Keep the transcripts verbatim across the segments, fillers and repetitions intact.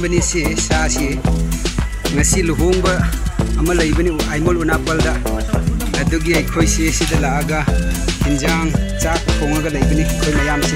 ꯕꯅꯤ ꯁꯤ ꯁꯥꯁꯤ꯫ ꯉꯁꯤ ꯂꯨꯍꯣꯡꯕ ꯑꯃ ꯂꯩꯕꯅꯤ ꯑꯥꯏꯃꯣꯜ ꯎꯅꯥꯄꯜꯗ꯫ ꯑꯗꯨꯒꯤ ꯑꯩꯈꯣꯏꯁꯤ ꯁꯤꯗ ꯂꯥꯛꯑꯒ ꯍꯤꯟꯖꯥꯡ ꯆꯥꯛ ꯊꯣꯡꯉꯒ ꯂꯩꯕꯅꯤ ꯑꯩꯈꯣꯏ ꯃꯌꯥꯝꯁꯤ꯫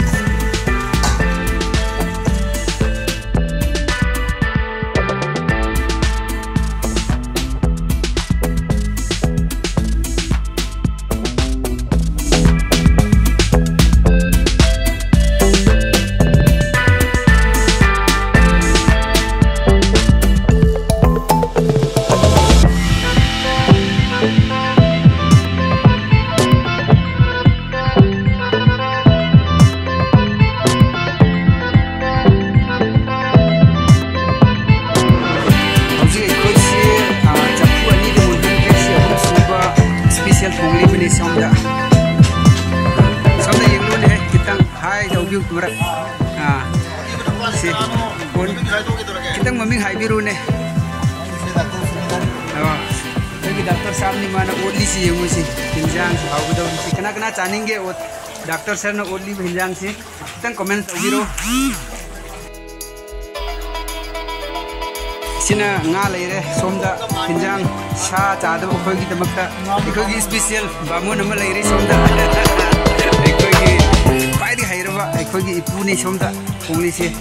ꯍꯧꯖꯤꯛ ꯑꯩꯈꯣꯏꯁꯤ, ꯑ, ꯆꯐꯨ ꯑꯅꯤꯗ ꯃꯨꯟꯍꯟꯈ꯭ꯔꯦ꯫ ꯁꯤ ꯑꯍꯨꯝ ꯁꯨꯕ special ꯊꯣꯡꯂꯤꯕꯅꯤ ꯁꯣꯝꯗ꯫ ꯁꯣꯝꯗ ꯌꯦꯡꯂꯨꯅꯦ, ꯈꯤꯇꯪ ꯍꯥꯏ ꯇꯧꯕꯤꯌꯨ ꯃꯔꯛ꯫ ꯑ, ꯁꯤ ꯐꯣꯟ ꯈꯤꯇꯪ ꯃꯃꯤꯡ ꯍꯥꯏꯕꯤꯔꯨꯅꯦ꯫ ꯑ, ꯑꯩꯈꯣꯏꯒꯤ ꯗꯥꯛꯇꯔ ꯁꯥꯕꯅꯤ, ꯃꯥꯅ ꯑꯣꯠꯂꯤꯁꯤ ꯌꯦꯡꯉꯨꯁꯤ꯫ ꯍꯤꯟꯖꯥꯡ ꯍꯥꯎꯒꯗꯧꯔꯤꯁꯤ꯫ ꯀꯅꯥ ꯀꯅꯥ ꯆꯥꯅꯤꯡꯒꯦ ꯑꯣꯠ-, ꯗꯥꯛꯇꯔ ꯁꯔꯅ ꯑꯣꯠꯂꯤꯕ ꯍꯤꯟꯖꯥꯡꯁꯤ? ꯈꯤꯇꯪ comment ꯇꯧꯕꯤꯔꯣ꯫ ꯁꯤꯅ ꯉꯥ ꯂꯩꯔꯦ ꯁꯣꯝꯗ, ꯍꯤꯟꯖꯥꯡ ꯁꯥ ꯆꯥꯗꯕ ꯑꯩꯈꯣꯏꯒꯤꯗꯃꯛꯇ ꯑꯩꯈꯣꯏꯒꯤ special ꯕꯥꯃꯣꯟ ꯑꯃ ꯂꯩꯔꯦ ꯁꯣꯝꯗ꯫ ꯑꯩꯈꯣꯏꯒꯤ ꯈ꯭ꯋꯥꯏꯗꯒꯤ ꯍꯩꯔꯕ ꯑꯩꯈꯣꯏꯒꯤ ꯏꯄꯨꯅꯤ ꯁꯣꯝꯗ ꯊꯣꯡꯂꯤꯁꯦ꯫